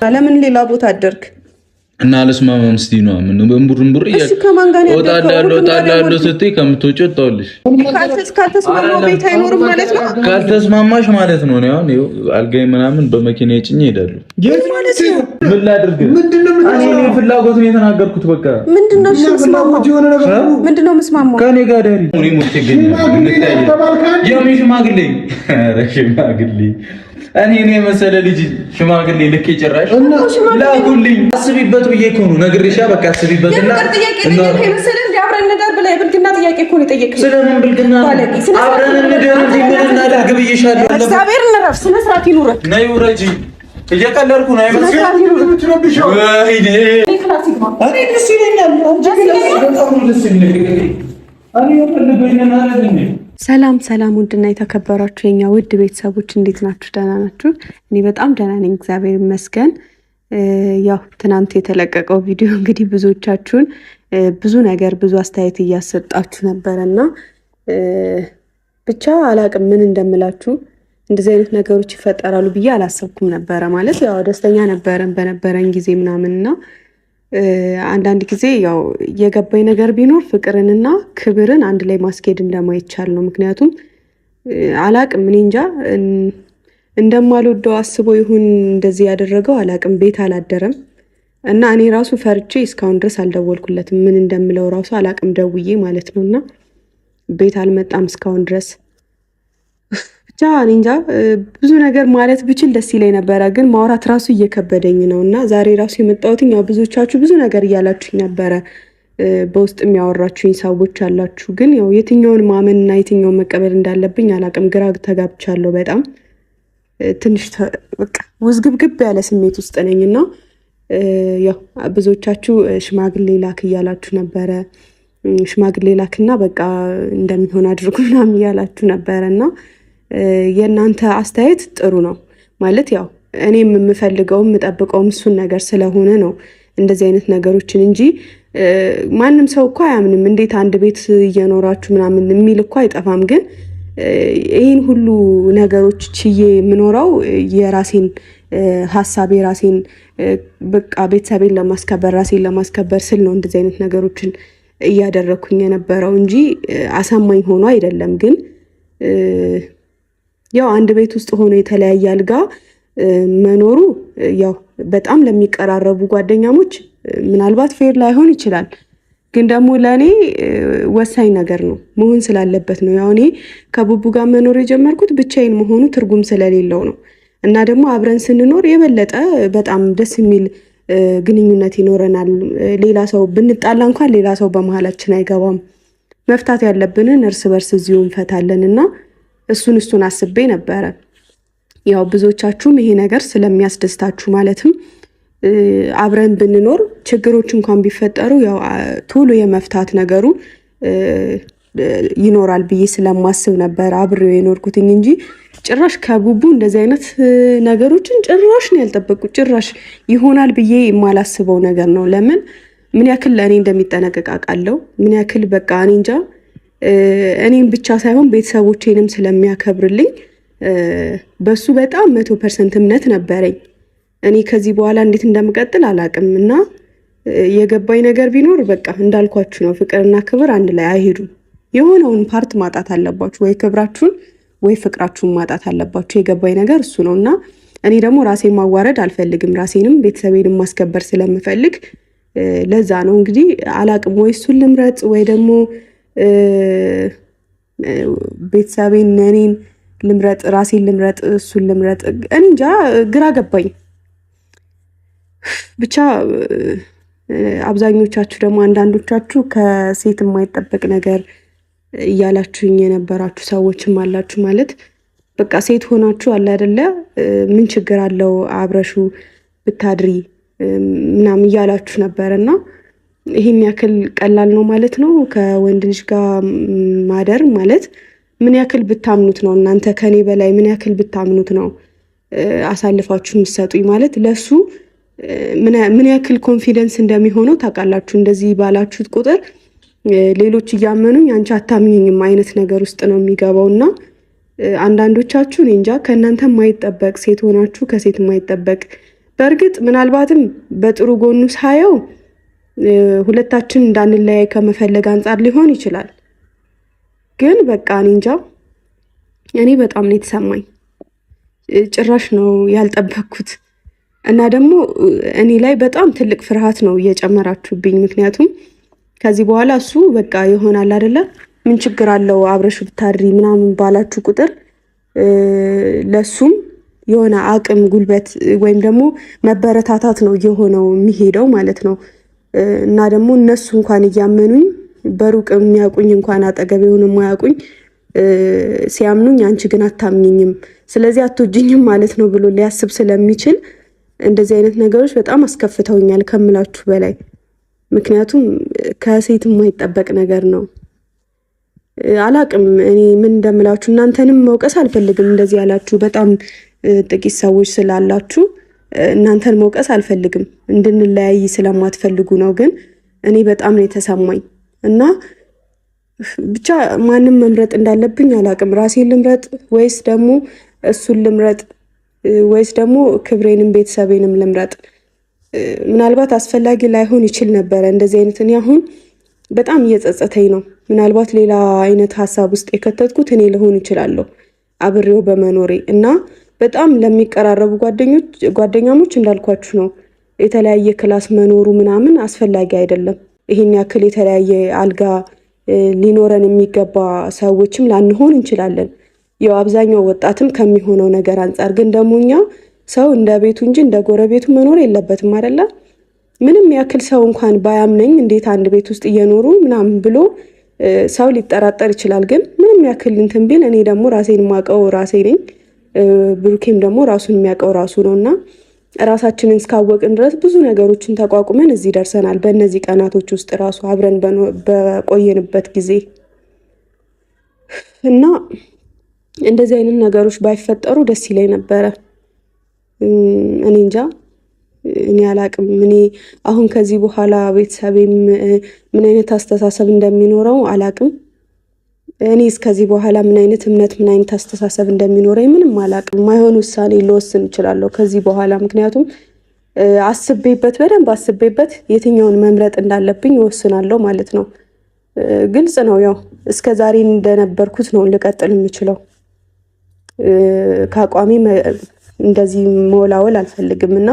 ለምን ሌላ ቦታ አደርክ? እና አልስማማም ስትይ ነዋ። ምን እምቡር እምቡር እሺ፣ ከማን ጋር ነው እወጣለሁ እወጣለሁ ስትይ ከምትወጪ ወጣሁልሽ። ካልተስማማው ቤት አይኖርም ማለት ነው። ካልተስማማሽ ማለት ነው። እኔ አሁን ይኸው አልጋዬ ምናምን በመኪና ጭኜ እሄዳለሁ። ምን ላድርግ? እኔ ፍላጎት ነው የተናገርኩት። በቃ ምንድነው? እሺ የምስማማው ምንድነው? የምስማማው ከእኔ ጋር ዳሪ ሽማግሌ፣ ኧረ ሽማግሌ እኔ የመሰለ ልጅ ሽማግሌ ልኬ ጭራሽ ላኩልኝ። አስቢበት ብዬ እኮ ነው ነግሬሻ። በቃ አስቢበት እና ጥያቄ መሰለህ እንደ አብረን እንደር ብለህ የብልግና ጥያቄ እኮ ነው የጠየቅኸኝ። ስለምን ብልግና አብረን እንደር እንጂ ምን እናድርግ ብዬሻለሁ። እግዚአብሔር እንረፍ። ስነ ስርዓት ይኑረህ። ነይ ውረጂ። እየቀለድኩ ነው አይመስልም? ወይኔ እኔ ደስ ይለኛል። አንቺ ግን በጣም ነው ደስ የሚለኝ። እኔ የምፈልገው ይሄንን አይደል? ሰላም ሰላም፣ ውድና የተከበራችሁ የኛ ውድ ቤተሰቦች እንዴት ናችሁ? ደህና ናችሁ? እኔ በጣም ደህና ነኝ፣ እግዚአብሔር ይመስገን። ያው ትናንት የተለቀቀው ቪዲዮ እንግዲህ ብዙዎቻችሁን ብዙ ነገር ብዙ አስተያየት እያሰጣችሁ ነበረ እና ብቻ አላቅም ምን እንደምላችሁ። እንደዚህ አይነት ነገሮች ይፈጠራሉ ብዬ አላሰብኩም ነበረ። ማለት ያው ደስተኛ ነበረን በነበረን ጊዜ ምናምን እና አንዳንድ ጊዜ ያው የገባኝ ነገር ቢኖር ፍቅርንና ክብርን አንድ ላይ ማስኬድ እንደማይቻል ነው። ምክንያቱም አላቅም እኔ እንጃ እንደማልወደው አስቦ ይሁን እንደዚህ ያደረገው አላቅም። ቤት አላደረም እና እኔ ራሱ ፈርቼ እስካሁን ድረስ አልደወልኩለትም። ምን እንደምለው ራሱ አላቅም ደውዬ ማለት ነው። እና ቤት አልመጣም እስካሁን ድረስ። ብቻ እኔ እንጃ ብዙ ነገር ማለት ብችል ደስ ይለኝ ነበረ፣ ግን ማውራት ራሱ እየከበደኝ ነው። እና ዛሬ ራሱ የመጣሁት ያው ብዙዎቻችሁ ብዙ ነገር እያላችሁኝ ነበረ፣ በውስጥ የሚያወራችሁኝ ሰዎች አላችሁ። ግን ያው የትኛውን ማመን እና የትኛውን መቀበል እንዳለብኝ አላቅም። ግራ ተጋብቻለሁ በጣም ትንሽ በቃ ውዝግብግብ ያለ ስሜት ውስጥ ነኝ። እና ያው ብዙዎቻችሁ ሽማግሌ ላክ እያላችሁ ነበረ። ሽማግሌ ላክና በቃ እንደሚሆን አድርጉ ምናምን እያላችሁ ነበረ እና የእናንተ አስተያየት ጥሩ ነው። ማለት ያው እኔም የምፈልገውም የምጠብቀውም እሱን ነገር ስለሆነ ነው እንደዚህ አይነት ነገሮችን እንጂ ማንም ሰው እኮ አያምንም። እንዴት አንድ ቤት እየኖራችሁ ምናምን የሚል እኮ አይጠፋም። ግን ይህን ሁሉ ነገሮች ችዬ የምኖረው የራሴን ሀሳብ የራሴን በቃ ቤተሰቤን ለማስከበር ራሴን ለማስከበር ስል ነው እንደዚህ አይነት ነገሮችን እያደረግኩኝ የነበረው እንጂ አሳማኝ ሆኖ አይደለም። ግን ያው አንድ ቤት ውስጥ ሆኖ የተለያየ አልጋ መኖሩ ያው በጣም ለሚቀራረቡ ጓደኛሞች ምናልባት fair ላይሆን ይችላል። ግን ደግሞ ለእኔ ወሳኝ ነገር ነው፣ መሆን ስላለበት ነው። ያው እኔ ከቡቡ ጋር መኖር የጀመርኩት ብቻዬን መሆኑ ትርጉም ስለሌለው ነው። እና ደግሞ አብረን ስንኖር የበለጠ በጣም ደስ የሚል ግንኙነት ይኖረናል። ሌላ ሰው ብንጣላ እንኳን ሌላ ሰው በመሀላችን አይገባም። መፍታት ያለብንን እርስ በርስ እዚሁ እንፈታለን እና እሱን እሱን አስቤ ነበረ። ያው ብዙዎቻችሁም ይሄ ነገር ስለሚያስደስታችሁ ማለትም አብረን ብንኖር ችግሮች እንኳን ቢፈጠሩ ያው ቶሎ የመፍታት ነገሩ ይኖራል ብዬ ስለማስብ ነበር አብሬው የኖርኩትኝ እንጂ ጭራሽ ከቡቡ እንደዚህ አይነት ነገሮችን ጭራሽ ነው ያልጠበቅኩት። ጭራሽ ይሆናል ብዬ የማላስበው ነገር ነው። ለምን ምን ያክል ለእኔ እንደሚጠነቀቅ አውቃለሁ። ምን ያክል በቃ እኔ እንጃ እኔም ብቻ ሳይሆን ቤተሰቦቼንም ስለሚያከብርልኝ በሱ በጣም 100% እምነት ነበረኝ። እኔ ከዚህ በኋላ እንዴት እንደምቀጥል አላውቅም። እና የገባኝ ነገር ቢኖር በቃ እንዳልኳችሁ ነው። ፍቅርና ክብር አንድ ላይ አይሄዱም። የሆነውን part ማጣት አለባችሁ፣ ወይ ክብራችሁን ወይ ፍቅራችሁን ማጣት አለባችሁ። የገባኝ ነገር እሱ ነው። እና እኔ ደግሞ ራሴን ማዋረድ አልፈልግም። ራሴንም ቤተሰቤንም ማስከበር ስለምፈልግ ለዛ ነው እንግዲህ አላቅም፣ ወይ እሱን ልምረጥ ወይ ደግሞ ቤተሰቤን እኔን ልምረጥ፣ ራሴን ልምረጥ፣ እሱን ልምረጥ። እኔ እንጃ ግራ ገባኝ። ብቻ አብዛኞቻችሁ ደግሞ አንዳንዶቻችሁ ከሴት የማይጠበቅ ነገር እያላችሁኝ የነበራችሁ ሰዎችም አላችሁ። ማለት በቃ ሴት ሆናችሁ አለ አይደለ ምን ችግር አለው አብረሹ ብታድሪ ምናምን እያላችሁ ነበር። እና ይህን ያክል ቀላል ነው ማለት ነው ከወንድ ልጅ ጋር ማደር ማለት? ምን ያክል ብታምኑት ነው እናንተ ከኔ በላይ ምን ያክል ብታምኑት ነው አሳልፋችሁ የምትሰጡኝ? ማለት ለሱ ምን ያክል confidence እንደሚሆነው ታውቃላችሁ። እንደዚህ ባላችሁት ቁጥር ሌሎች እያመኑኝ አንቺ አታምኝኝም አይነት ነገር ውስጥ ነው የሚገባው። እና አንዳንዶቻችሁ እኔ እንጃ ከእናንተ የማይጠበቅ ሴት ሆናችሁ ከሴት የማይጠበቅ በእርግጥ ምናልባትም በጥሩ ጎኑ ሳየው ሁለታችን እንዳንለያይ ከመፈለግ አንጻር ሊሆን ይችላል። ግን በቃ እኔ እንጃ፣ እኔ በጣም ነው የተሰማኝ። ጭራሽ ነው ያልጠበቅኩት። እና ደግሞ እኔ ላይ በጣም ትልቅ ፍርሃት ነው እየጨመራችሁብኝ። ምክንያቱም ከዚህ በኋላ እሱ በቃ ይሆናል አይደለ፣ ምን ችግር አለው አብረሽ ብታድሪ ምናምን ባላችሁ ቁጥር ለሱም የሆነ አቅም ጉልበት ወይም ደግሞ መበረታታት ነው እየሆነው የሚሄደው ማለት ነው። እና ደግሞ እነሱ እንኳን እያመኑኝ በሩቅ የሚያውቁኝ እንኳን አጠገብ የሆነ የማያውቁኝ ሲያምኑኝ፣ አንቺ ግን አታምኝኝም፣ ስለዚህ አትወጂኝም ማለት ነው ብሎ ሊያስብ ስለሚችል እንደዚህ አይነት ነገሮች በጣም አስከፍተውኛል ከምላችሁ በላይ። ምክንያቱም ከሴት የማይጠበቅ ነገር ነው። አላቅም እኔ ምን እንደምላችሁ፣ እናንተንም መውቀስ አልፈልግም። እንደዚህ ያላችሁ በጣም ጥቂት ሰዎች ስላላችሁ እናንተን መውቀስ አልፈልግም፣ እንድንለያይ ስለማትፈልጉ ነው። ግን እኔ በጣም ነው የተሰማኝ እና ብቻ ማንም መምረጥ እንዳለብኝ አላቅም። ራሴን ልምረጥ ወይስ ደግሞ እሱን ልምረጥ ወይስ ደግሞ ክብሬንም ቤተሰቤንም ልምረጥ? ምናልባት አስፈላጊ ላይሆን ይችል ነበረ እንደዚህ አይነት። እኔ አሁን በጣም እየጸጸተኝ ነው። ምናልባት ሌላ አይነት ሀሳብ ውስጥ የከተትኩት እኔ ልሆን ይችላለሁ አብሬው በመኖሬ። እና በጣም ለሚቀራረቡ ጓደኛሞች እንዳልኳችሁ ነው፣ የተለያየ class መኖሩ ምናምን አስፈላጊ አይደለም። ይሄን ያክል የተለያየ አልጋ ሊኖረን የሚገባ ሰዎችም ላንሆን እንችላለን። ያው አብዛኛው ወጣትም ከሚሆነው ነገር አንጻር ግን ደግሞ እኛ ሰው እንደ ቤቱ እንጂ እንደ ጎረቤቱ መኖር የለበትም አይደለ? ምንም ያክል ሰው እንኳን ባያምነኝ እንዴት አንድ ቤት ውስጥ እየኖሩ ምናምን ብሎ ሰው ሊጠራጠር ይችላል። ግን ምንም ያክል እንትን ቢል እኔ ደግሞ ራሴን የማውቀው ራሴ ነኝ። ብሩኬም ደግሞ ራሱን የሚያውቀው ራሱ ነው እና ራሳችንን እስካወቅን ድረስ ብዙ ነገሮችን ተቋቁመን እዚህ ደርሰናል። በእነዚህ ቀናቶች ውስጥ ራሱ አብረን በቆየንበት ጊዜ እና እንደዚህ አይነት ነገሮች ባይፈጠሩ ደስ ይለኝ ነበረ። እኔ እንጃ፣ እኔ አላቅም። እኔ አሁን ከዚህ በኋላ ቤተሰቤም ምን አይነት አስተሳሰብ እንደሚኖረው አላቅም። እኔ እስከዚህ በኋላ ምን አይነት እምነት ምን አይነት አስተሳሰብ እንደሚኖረኝ ምንም አላቅም። ማይሆን ውሳኔ ልወስን እችላለሁ ከዚህ በኋላ፣ ምክንያቱም አስቤበት፣ በደንብ አስቤበት የትኛውን መምረጥ እንዳለብኝ እወስናለሁ ማለት ነው። ግልጽ ነው፣ ያው እስከ ዛሬ እንደነበርኩት ነው ልቀጥል የምችለው። ከአቋሜ እንደዚህ መወላወል አልፈልግም እና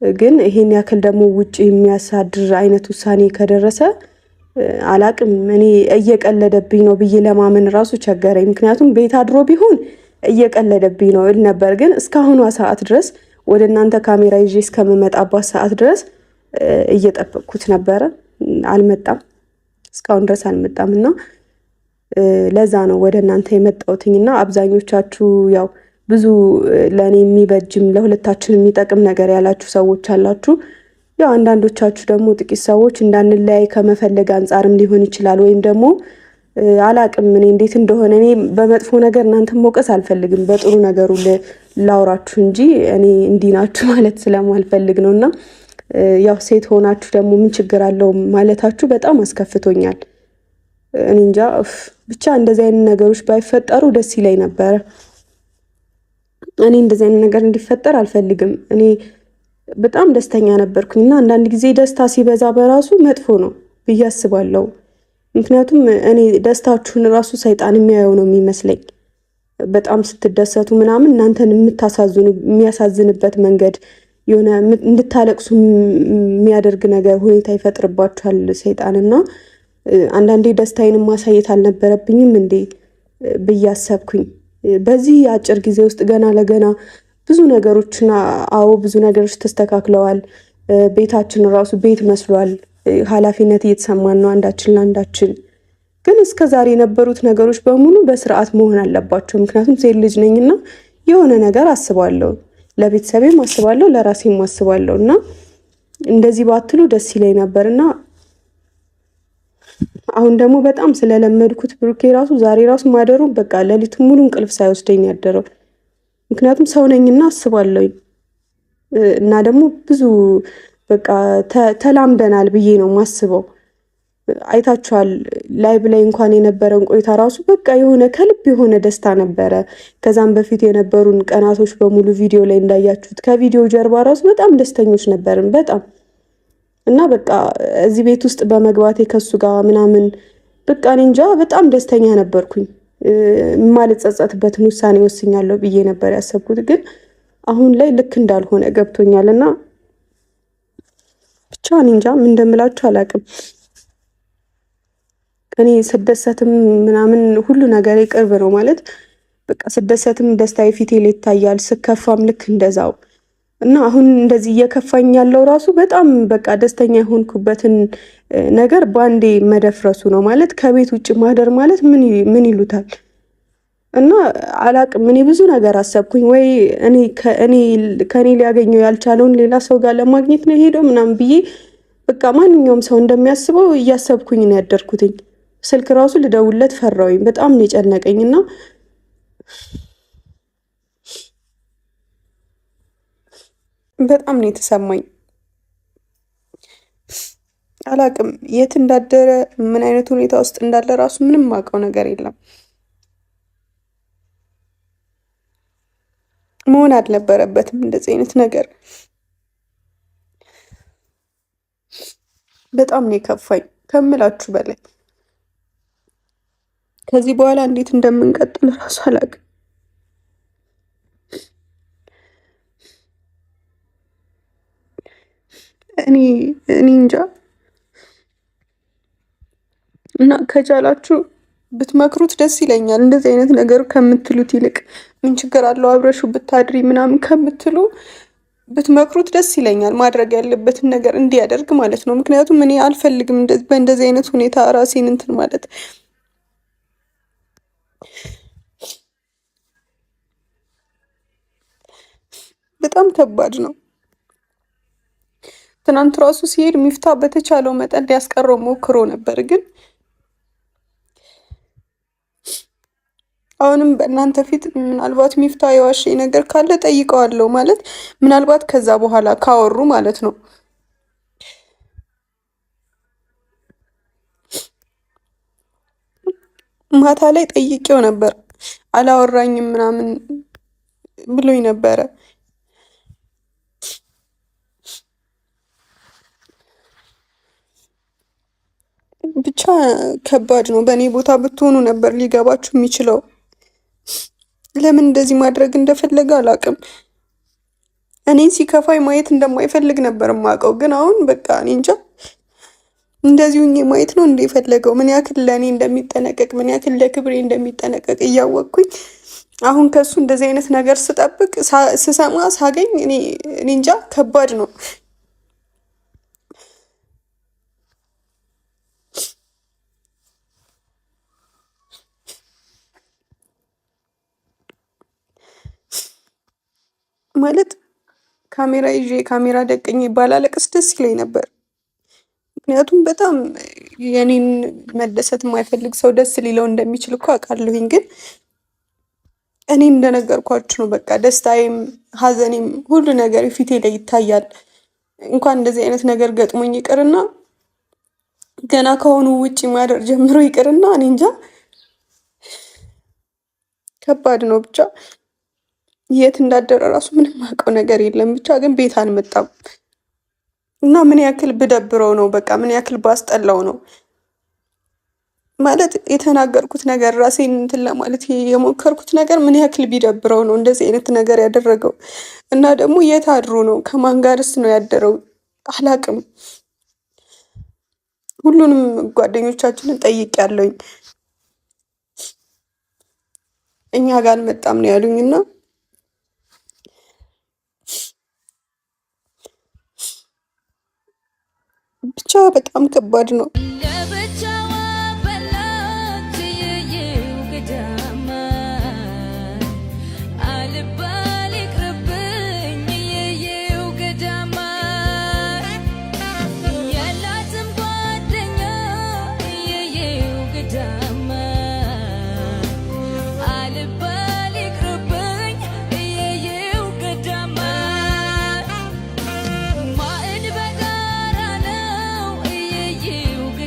ግን ይሄን ያክል ደግሞ ውጭ የሚያሳድር አይነት ውሳኔ ከደረሰ አላቅም። እኔ እየቀለደብኝ ነው ብዬ ለማመን ራሱ ቸገረኝ። ምክንያቱም ቤት አድሮ ቢሆን እየቀለደብኝ ነው እል ነበር። ግን እስካሁኗ ሰዓት ድረስ ወደ እናንተ ካሜራ ይዤ እስከምመጣባት ሰዓት ድረስ እየጠበቅኩት ነበረ። አልመጣም፣ እስካሁን ድረስ አልመጣም እና ለዛ ነው ወደ እናንተ የመጣሁትኝ። እና አብዛኞቻችሁ ያው ብዙ ለእኔ የሚበጅም ለሁለታችን የሚጠቅም ነገር ያላችሁ ሰዎች አላችሁ። ያው አንዳንዶቻችሁ ደግሞ ጥቂት ሰዎች እንዳንለያይ ከመፈለግ አንጻርም ሊሆን ይችላል። ወይም ደግሞ አላቅም እኔ እንዴት እንደሆነ፣ እኔ በመጥፎ ነገር እናንተን መውቀስ አልፈልግም። በጥሩ ነገሩ ላውራችሁ እንጂ እኔ እንዲህ ናችሁ ማለት ስለማልፈልግ ነው። እና ያው ሴት ሆናችሁ ደግሞ ምን ችግር አለው ማለታችሁ በጣም አስከፍቶኛል። እኔ እንጃ፣ ብቻ እንደዚህ አይነት ነገሮች ባይፈጠሩ ደስ ይለኝ ነበረ። እኔ እንደዚህ አይነት ነገር እንዲፈጠር አልፈልግም። እኔ በጣም ደስተኛ ነበርኩኝ እና አንዳንድ ጊዜ ደስታ ሲበዛ በራሱ መጥፎ ነው ብዬ አስባለሁ። ምክንያቱም እኔ ደስታችሁን ራሱ ሰይጣን የሚያየው ነው የሚመስለኝ። በጣም ስትደሰቱ ምናምን እናንተን የምታሳዝኑ የሚያሳዝንበት መንገድ የሆነ እንድታለቅሱ የሚያደርግ ነገር ሁኔታ ይፈጥርባችኋል ሰይጣን። እና አንዳንዴ ደስታዬን ማሳየት አልነበረብኝም እንዴ ብዬ አሰብኩኝ። በዚህ አጭር ጊዜ ውስጥ ገና ለገና ብዙ ነገሮችን፣ አዎ ብዙ ነገሮች ተስተካክለዋል። ቤታችን ራሱ ቤት መስሏል። ኃላፊነት እየተሰማን ነው አንዳችን ለአንዳችን። ግን እስከ ዛሬ የነበሩት ነገሮች በሙሉ በስርዓት መሆን አለባቸው። ምክንያቱም ሴት ልጅ ነኝና የሆነ ነገር አስባለሁ፣ ለቤተሰቤም አስባለሁ፣ ለራሴም አስባለሁ እና እንደዚህ ባትሉ ደስ ይለኝ ነበር። እና አሁን ደግሞ በጣም ስለለመድኩት ብሩኬ ራሱ ዛሬ ራሱ ማደሩ በቃ ሌሊቱን ሙሉ እንቅልፍ ሳይወስደኝ ያደረው። ምክንያቱም ሰው ነኝና አስባለሁኝ እና ደግሞ ብዙ በቃ ተላምደናል ብዬ ነው ማስበው። አይታችኋል። ላይቭ ላይ እንኳን የነበረን ቆይታ ራሱ በቃ የሆነ ከልብ የሆነ ደስታ ነበረ። ከዛም በፊት የነበሩን ቀናቶች በሙሉ ቪዲዮ ላይ እንዳያችሁት ከቪዲዮ ጀርባ ራሱ በጣም ደስተኞች ነበርን በጣም። እና በቃ እዚህ ቤት ውስጥ በመግባቴ ከሱ ጋር ምናምን በቃ እኔ እንጃ በጣም ደስተኛ ነበርኩኝ። የማልጸጸትበትን ውሳኔ ወስኛለሁ ብዬ ነበር ያሰብኩት፣ ግን አሁን ላይ ልክ እንዳልሆነ ገብቶኛል። እና ብቻ እኔ እንጃ ምን እንደምላችሁ አላውቅም። እኔ ስደሰትም ምናምን ሁሉ ነገር ቅርብ ነው ማለት በቃ ስደሰትም ደስታዬ ፊቴ ላይ ይታያል፣ ስከፋም ልክ እንደዛው። እና አሁን እንደዚህ እየከፋኝ ያለው ራሱ በጣም በቃ ደስተኛ የሆንኩበትን ነገር በአንዴ መደፍረሱ ነው ማለት ከቤት ውጭ ማደር ማለት ምን ይሉታል? እና አላቅም። እኔ ብዙ ነገር አሰብኩኝ። ወይ እኔ ከኔ ሊያገኘው ያልቻለውን ሌላ ሰው ጋር ለማግኘት ነው የሄደው ምናምን ብዬ በቃ ማንኛውም ሰው እንደሚያስበው እያሰብኩኝ ነው ያደርኩትኝ። ስልክ ራሱ ልደውልለት ፈራሁኝ። በጣም ነው የጨነቀኝ። እና በጣም ነው የተሰማኝ። አላቅም የት እንዳደረ ምን አይነት ሁኔታ ውስጥ እንዳለ ራሱ ምንም አውቀው ነገር የለም። መሆን አልነበረበትም እንደዚህ አይነት ነገር። በጣም ነው የከፋኝ ከምላችሁ በላይ። ከዚህ በኋላ እንዴት እንደምንቀጥል ራሱ አላውቅም። እኔ እንጃ። እና ከቻላችሁ ብትመክሩት ደስ ይለኛል። እንደዚህ አይነት ነገር ከምትሉት ይልቅ ምን ችግር አለው አብረሹ ብታድሪ ምናምን ከምትሉ ብትመክሩት ደስ ይለኛል። ማድረግ ያለበትን ነገር እንዲያደርግ ማለት ነው። ምክንያቱም እኔ አልፈልግም በእንደዚህ አይነት ሁኔታ ራሴን እንትን ማለት። በጣም ከባድ ነው። ትናንት ራሱ ሲሄድ ሚፍታ በተቻለው መጠን ሊያስቀረው ሞክሮ ነበር፣ ግን አሁንም በእናንተ ፊት ምናልባት ሚፍታ የዋሸኝ ነገር ካለ ጠይቀዋለሁ። ማለት ምናልባት ከዛ በኋላ ካወሩ ማለት ነው። ማታ ላይ ጠይቄው ነበር፣ አላወራኝም ምናምን ብሎኝ ነበረ። ብቻ ከባድ ነው። በእኔ ቦታ ብትሆኑ ነበር ሊገባችሁ የሚችለው። ለምን እንደዚህ ማድረግ እንደፈለገ አላውቅም። እኔን ሲከፋኝ ማየት እንደማይፈልግ ነበር የማውቀው፣ ግን አሁን በቃ እኔ እንጃ እንደዚህ ሁኜ ማየት ነው እንደ የፈለገው። ምን ያክል ለእኔ እንደሚጠነቀቅ ምን ያክል ለክብሬ እንደሚጠነቀቅ እያወቅኩኝ አሁን ከሱ እንደዚህ አይነት ነገር ስጠብቅ ስሰማ ሳገኝ እኔ እንጃ ከባድ ነው። ማለት ካሜራ ይዤ ካሜራ ደቅኜ ባላለቅስ ደስ ይለኝ ነበር። ምክንያቱም በጣም የኔን መደሰት የማይፈልግ ሰው ደስ ሊለው እንደሚችል እኮ አውቃለሁኝ። ግን እኔ እንደነገርኳችሁ ነው። በቃ ደስታዬም ሐዘኔም ሁሉ ነገር ፊቴ ላይ ይታያል። እንኳን እንደዚህ አይነት ነገር ገጥሞኝ ይቅርና ገና ከሆኑ ውጪ ማደር ጀምሮ ይቅርና እኔ እንጃ ከባድ ነው። ብቻ የት እንዳደረ ራሱ ምንም አውቀው ነገር የለም። ብቻ ግን ቤት አልመጣም እና ምን ያክል ብደብረው ነው፣ በቃ ምን ያክል ባስጠላው ነው ማለት የተናገርኩት ነገር ራሴን እንትን ለማለት የሞከርኩት ነገር ምን ያክል ቢደብረው ነው እንደዚህ አይነት ነገር ያደረገው። እና ደግሞ የት አድሮ ነው፣ ከማን ጋርስ ነው ያደረው አላቅም። ሁሉንም ጓደኞቻችንን ጠይቄያለሁኝ። እኛ ጋር አልመጣም ነው ያሉኝ። እና ብቻ በጣም ከባድ ነው።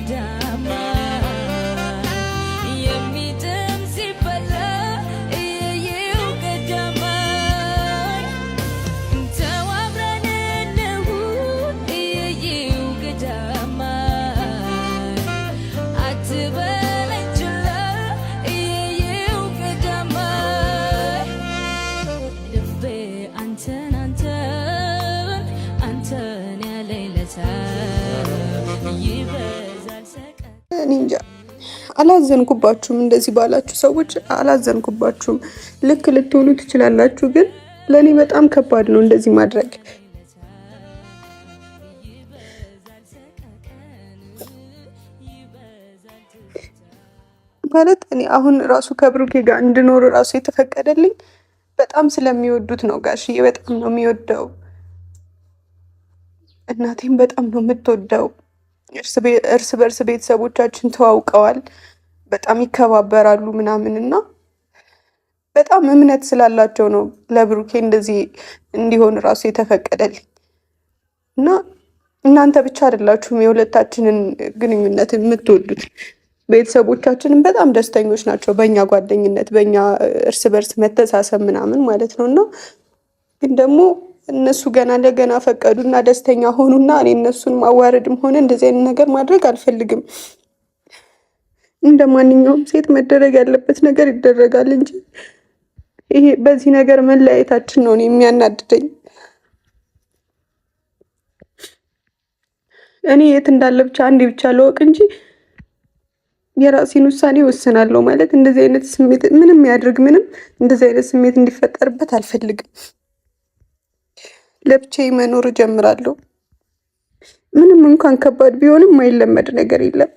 down. አላዘንኩባችሁም። እንደዚህ ባላችሁ ሰዎች አላዘንኩባችሁም። ልክ ልትሆኑ ትችላላችሁ፣ ግን ለእኔ በጣም ከባድ ነው እንደዚህ ማድረግ። ማለት እኔ አሁን ራሱ ከብሩኬ ጋር እንድኖር ራሱ የተፈቀደልኝ በጣም ስለሚወዱት ነው። ጋሽዬ በጣም ነው የሚወደው፣ እናቴም በጣም ነው የምትወደው። እርስ በርስ ቤተሰቦቻችን ተዋውቀዋል፣ በጣም ይከባበራሉ ምናምን እና በጣም እምነት ስላላቸው ነው ለብሩኬ እንደዚህ እንዲሆን ራሱ የተፈቀደልኝ። እና እናንተ ብቻ አይደላችሁም የሁለታችንን ግንኙነት የምትወዱት፣ ቤተሰቦቻችንን በጣም ደስተኞች ናቸው በእኛ ጓደኝነት፣ በእኛ እርስ በርስ መተሳሰብ ምናምን ማለት ነው። እና ግን ደግሞ እነሱ ገና ለገና ፈቀዱና ደስተኛ ሆኑና እኔ እነሱን ማዋረድም ሆነ እንደዚህ አይነት ነገር ማድረግ አልፈልግም። እንደ ማንኛውም ሴት መደረግ ያለበት ነገር ይደረጋል እንጂ ይሄ በዚህ ነገር መለያየታችን ነው እኔ የሚያናድደኝ። እኔ የት እንዳለ ብቻ አንዴ ብቻ ልወቅ እንጂ የራሴን ውሳኔ ወስናለሁ። ማለት እንደዚህ አይነት ስሜት ምንም ያድርግ ምንም እንደዚህ አይነት ስሜት እንዲፈጠርበት አልፈልግም። ለብቻዬ መኖር እጀምራለሁ። ምንም እንኳን ከባድ ቢሆንም የማይለመድ ነገር የለም።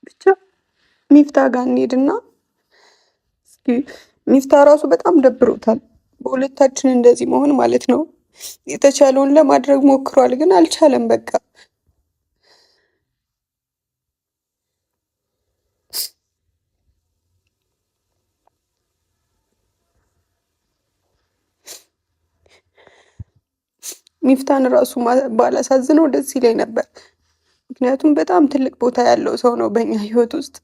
ብቻ ሚፍታ ጋር እንሂድና እስኪ ሚፍታ ራሱ በጣም ደብሮታል። በሁለታችን እንደዚህ መሆን ማለት ነው። የተቻለውን ለማድረግ ሞክሯል፣ ግን አልቻለም። በቃ ሚፍታን ራሱ ባላሳዝነው ደስ ይለኝ ነበር። ምክንያቱም በጣም ትልቅ ቦታ ያለው ሰው ነው በእኛ ህይወት ውስጥ።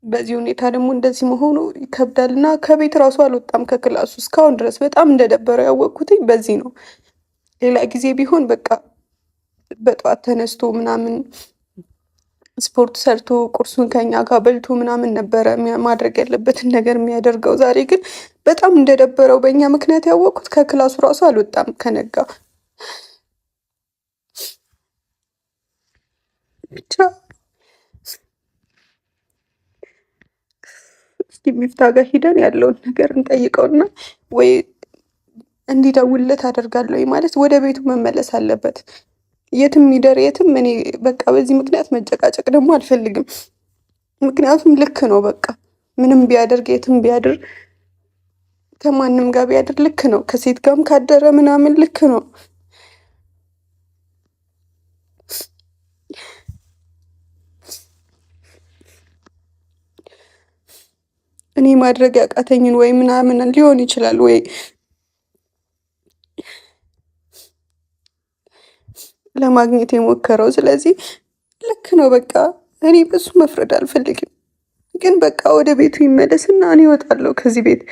በዚህ ሁኔታ ደግሞ እንደዚህ መሆኑ ይከብዳል እና ከቤት ራሱ አልወጣም ከክላሱ እስካሁን ድረስ በጣም እንደደበረው ያወቅኩትኝ በዚህ ነው። ሌላ ጊዜ ቢሆን በቃ በጠዋት ተነስቶ ምናምን ስፖርት ሰርቶ ቁርሱን ከኛ ጋር በልቶ ምናምን ነበረ ማድረግ ያለበትን ነገር የሚያደርገው። ዛሬ ግን በጣም እንደደበረው በእኛ ምክንያት ያወቅኩት ከክላሱ ራሱ አልወጣም ከነጋ። ብቻ እስኪ ሚፍታ ጋር ሂደን ያለውን ነገር እንጠይቀውና ወይ እንዲደውልለት አደርጋለሁ። ማለት ወደ ቤቱ መመለስ አለበት። የትም ይደር የትም፣ እኔ በቃ በዚህ ምክንያት መጨቃጨቅ ደግሞ አልፈልግም። ምክንያቱም ልክ ነው። በቃ ምንም ቢያደርግ የትም ቢያድር ከማንም ጋር ቢያድር ልክ ነው። ከሴት ጋርም ካደረ ምናምን ልክ ነው። እኔ ማድረግ ያቃተኝን ወይ ምናምን ሊሆን ይችላል ወይ ለማግኘት የሞከረው። ስለዚህ ልክ ነው። በቃ እኔ በሱ መፍረድ አልፈልግም። ግን በቃ ወደ ቤቱ ይመለስና እኔ እወጣለሁ ከዚህ ቤት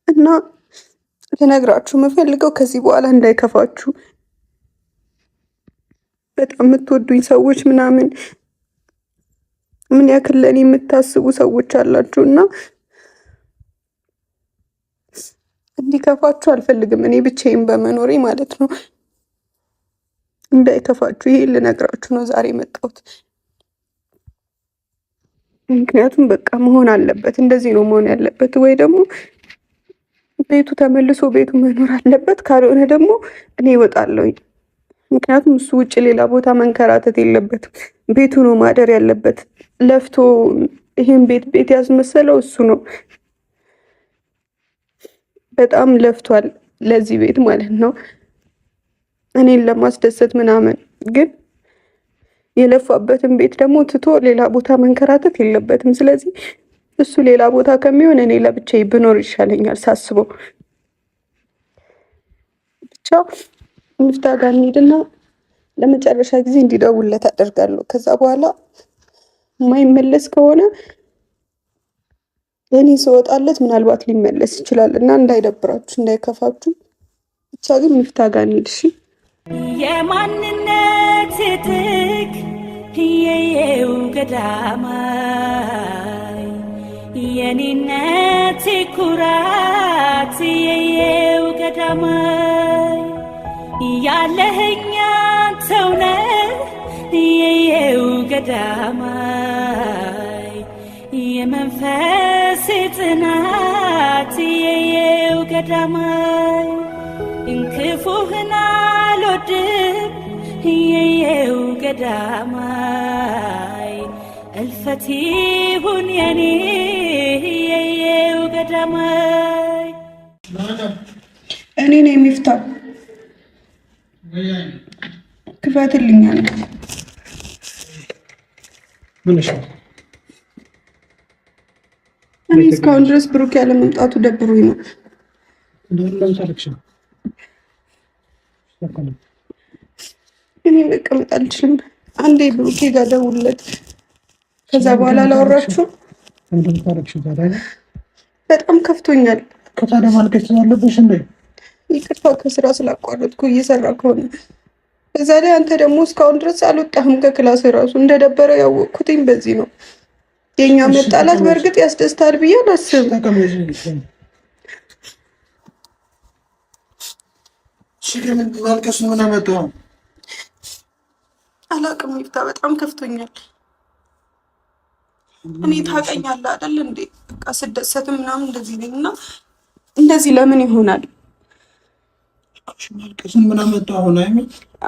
እና ልነግራችሁ የምፈልገው ከዚህ በኋላ እንዳይከፋችሁ በጣም የምትወዱኝ ሰዎች ምናምን ምን ያክል ለእኔ የምታስቡ ሰዎች አላችሁ እና እንዲከፋችሁ አልፈልግም። እኔ ብቻዬን በመኖሬ ማለት ነው። እንዳይከፋችሁ ይሄ ልነግራችሁ ነው ዛሬ የመጣሁት። ምክንያቱም በቃ መሆን አለበት፣ እንደዚህ ነው መሆን ያለበት። ወይ ደግሞ ቤቱ ተመልሶ ቤቱ መኖር አለበት፣ ካልሆነ ደግሞ እኔ እወጣለሁኝ። ምክንያቱም እሱ ውጭ ሌላ ቦታ መንከራተት የለበትም። ቤቱ ነው ማደር ያለበት። ለፍቶ ይሄን ቤት ቤት ያስመሰለው እሱ ነው። በጣም ለፍቷል ለዚህ ቤት ማለት ነው፣ እኔን ለማስደሰት ምናምን። ግን የለፋበትን ቤት ደግሞ ትቶ ሌላ ቦታ መንከራተት የለበትም። ስለዚህ እሱ ሌላ ቦታ ከሚሆን እኔ ለብቻዬ ብኖር ይሻለኛል ሳስበው። ብቻ ሚፍታ ጋር እንሂድና ለመጨረሻ ጊዜ እንዲደውልለት አደርጋለሁ። ከዛ በኋላ የማይመለስ ከሆነ እኔ ስወጣለት ምናልባት ሊመለስ ይችላል እና እንዳይደብራችሁ፣ እንዳይከፋችሁ ብቻ ብቻ ግን ሚፍታ ጋር እንሂድ እሺ። የማንነት ጥግ የየው ገዳማይ የኔነት ኩራት የየው ገዳማይ ያለህኛ ተውነህ የየው ገዳማይ የመንፈስ ጽናት የየው ገዳማይ እንክፉህን አልወድም የየው ገዳማይ እልፈት ይሁን የኔ የየው ገዳማይ። እኔ ነኝ ሚፍታ፣ ክፈትልኛል። እኔ እስካሁን ድረስ ብሩክ ያለ መምጣቱ ደብሮኝ ነው። እኔ መቀመጥ አልችልም። አንዴ ብሩኬ ጋር ደውልለት። ከዛ በኋላ አላወራችሁም? በጣም ከፍቶኛል። ይቅርታ ከስራ ስላቋረጥኩ እየሰራ ከሆነ በዛ ላይ አንተ ደግሞ እስካሁን ድረስ አልወጣህም ከ class። ራሱ እንደደበረ ያወቅኩትኝ በዚህ ነው። የኛ መጣላት በእርግጥ ያስደስታል ብዬ አላስብም። ማልቀስ ምን አመጣው? አላቅም ይፍታ፣ በጣም ከፍቶኛል። እኔ ታውቀኛለህ አይደል እንዴ? በቃ ስደሰትም ምናምን እንደዚህ ነኝ እና እንደዚህ ለምን ይሆናል? ማልቀስን ምን አመጣው አሁን?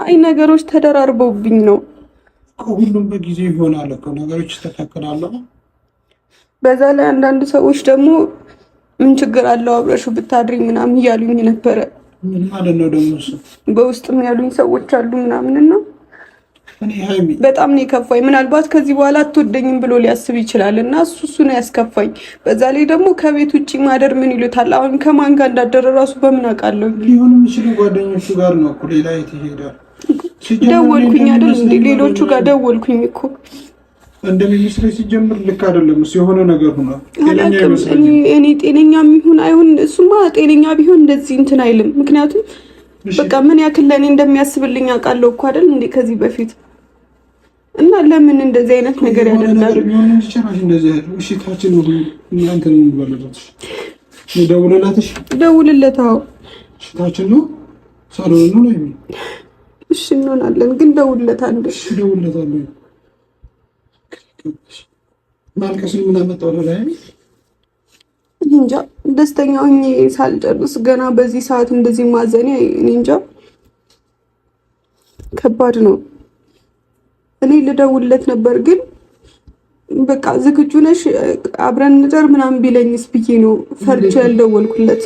አይ ነገሮች ተደራርበውብኝ ነው። ሁሉም በጊዜ ይሆናል እኮ ነገሮች ይስተካከላሉ። በዛ ላይ አንዳንድ ሰዎች ደግሞ ምን ችግር አለው አብረሽው ብታድሪ ምናምን እያሉኝ ነበረ። ምን ማለት ነው ደግሞ እሱ? በውስጥም ያሉኝ ሰዎች አሉ ምናምን እና በጣም ነው የከፋኝ። ምናልባት ከዚህ በኋላ አትወደኝም ብሎ ሊያስብ ይችላል እና እሱ ነው ያስከፋኝ። በዛ ላይ ደግሞ ከቤት ውጭ ማደር ምን ይሉታል? አሁን ከማን ጋር እንዳደረ ራሱ በምን አውቃለሁ? ሊሆን የሚችለው ጓደኞቹ ጋር ነው እኮ፣ ሌላ የት ይሄዳል? ደወልኩኝ አይደል እንዴ ሌሎቹ ጋር ደወልኩኝ እኮ። እንደሚመስለኝ ሲጀምር ልክ አይደለም እሱ፣ የሆነ ነገር ሆኗል። እኔ ጤነኛ የሚሆን አይሁን፣ እሱማ ጤነኛ ቢሆን እንደዚህ እንትን አይልም። ምክንያቱም በቃ ምን ያክል ለእኔ እንደሚያስብልኝ አውቃለሁ እኮ አይደል እንዴ ከዚህ በፊት እና ለምን እንደዚህ አይነት ነገር ያደርጋል? ደውልለት። አዎ እሺ እንሆናለን፣ ግን ደውልለት። አንድ እሺ ደውልለታለሁ። ማልቀስን ምን አመጣው ላይ እንጃ። ደስተኛ ሆኜ ሳልጨርስ ገና በዚህ ሰዓት እንደዚህ ማዘኔ እኔ እንጃ፣ ከባድ ነው። እኔ ልደውልለት ነበር ግን በቃ ዝግጁ ነሽ አብረን እንደር ምናምን ቢለኝስ ብዬ ነው ፈርቼ ያልደወልኩለት።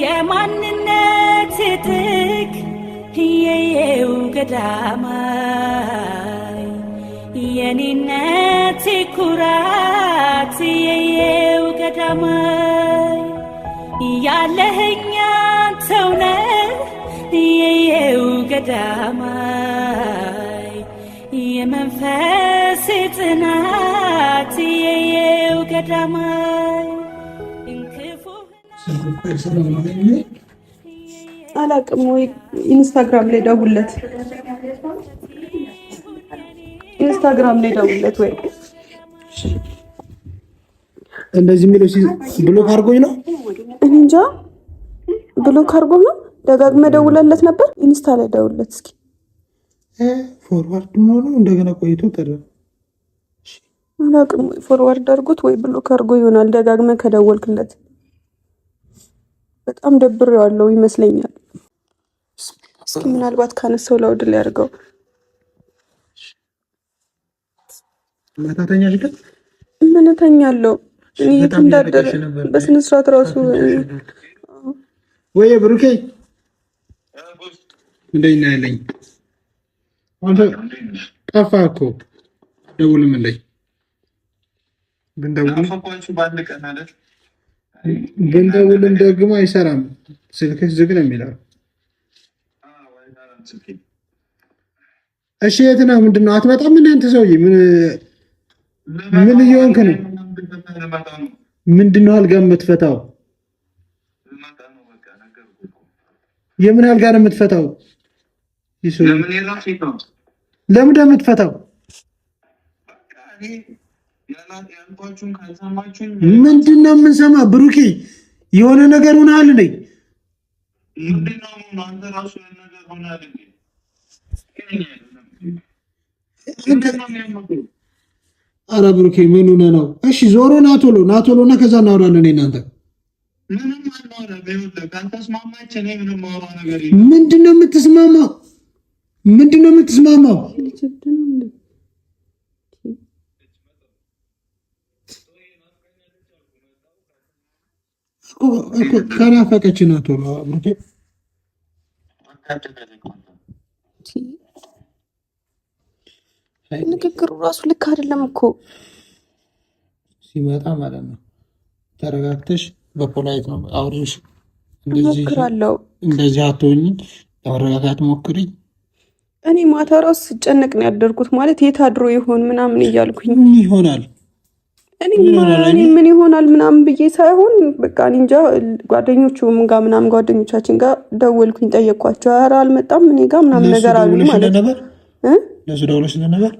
የማንነት ጥግ የየው ገዳማይ የኔነት ኩራት የየው ገዳማይ ያለህኛ ተውነህ የየው ገዳማይ የመንፈስ ጽናት የየው ገዳማይ አላቅም ወይ ኢንስታግራም ላይ ደውለት፣ ኢንስታግራም ላይ ደውለት። ወይ እንደዚህ የሚለው block አድርጎኝ ነው እንጃ፣ block አድርጎ ነው። ደጋግመህ ደውለለት ነበር። ኢንስታ ላይ ደውለት እስኪ። forward ሆኖ እንደገና ቆይቶ ጠራ። አላቅም ወይ forward አድርጎት ወይ block አድርጎ ይሆናል። ደጋግመህ ከደወልክለት በጣም ደብሬዋለሁ ይመስለኛል። እስኪ ምናልባት ካነሳው loud ላይ አድርገው። ማታተኛሽ ግን ምን እተኛለሁ እኔ የት እንዳደረ በስነ ስርዓት ራሱ። ወይ ብሩኬ እንደት ነህ ያለኝ? አንተ ጠፋህ እኮ ደውልም እንዴ? ብንደውልም ደግሞ አይሰራም፣ ስልክህ ዝግ ነው የሚለው። እሺ የት ነህ? ምንድን ነው አትመጣም? እንደ አንተ ሰውዬ ምን እየሆንክ ነው? ምንድን ነው አልጋ የምትፈታው? የምን አልጋ ነው የምትፈታው? ለምን የምትፈታው? ምንድን ነው የምንሰማ? ብሩኬ የሆነ ነገር ሆነሃል እንዴ? ኧረ ብሩኬ ምን ሆነህ ነው? እሺ ዞሮ ና ቶሎ ና ቶሎ እና ከዛ እናወራለን። እናንተ ምንድን ነው የምትስማማው? ምንድን ነው የምትስማማው? ከናፈቀች ና ቶሎ ብሩኬ። ንግግሩ ራሱ ልክ አይደለም እኮ ሲመጣ ማለት ነው። ተረጋግተሽ በ polite ነው አውሪሽ። እንደዚህ አትሆኝ፣ ለመረጋጋት ሞክሪ። እኔ ማታ ራሱ ስጨነቅ ነው ያደርኩት። ማለት የት አድሮ ይሆን ምናምን እያልኩኝ ይሆናል እኔ ምን ይሆናል ምናምን ብዬ ሳይሆን በቃ እኔ እንጃ። ጓደኞቹም ጋር ምናምን ጓደኞቻችን ጋር ደወልኩኝ፣ ጠየቅኳቸው። ኧረ አልመጣም እኔ ጋር ምናምን ነገር አሉ ማለት ነው። ለሱ ደውለሽ ነበር?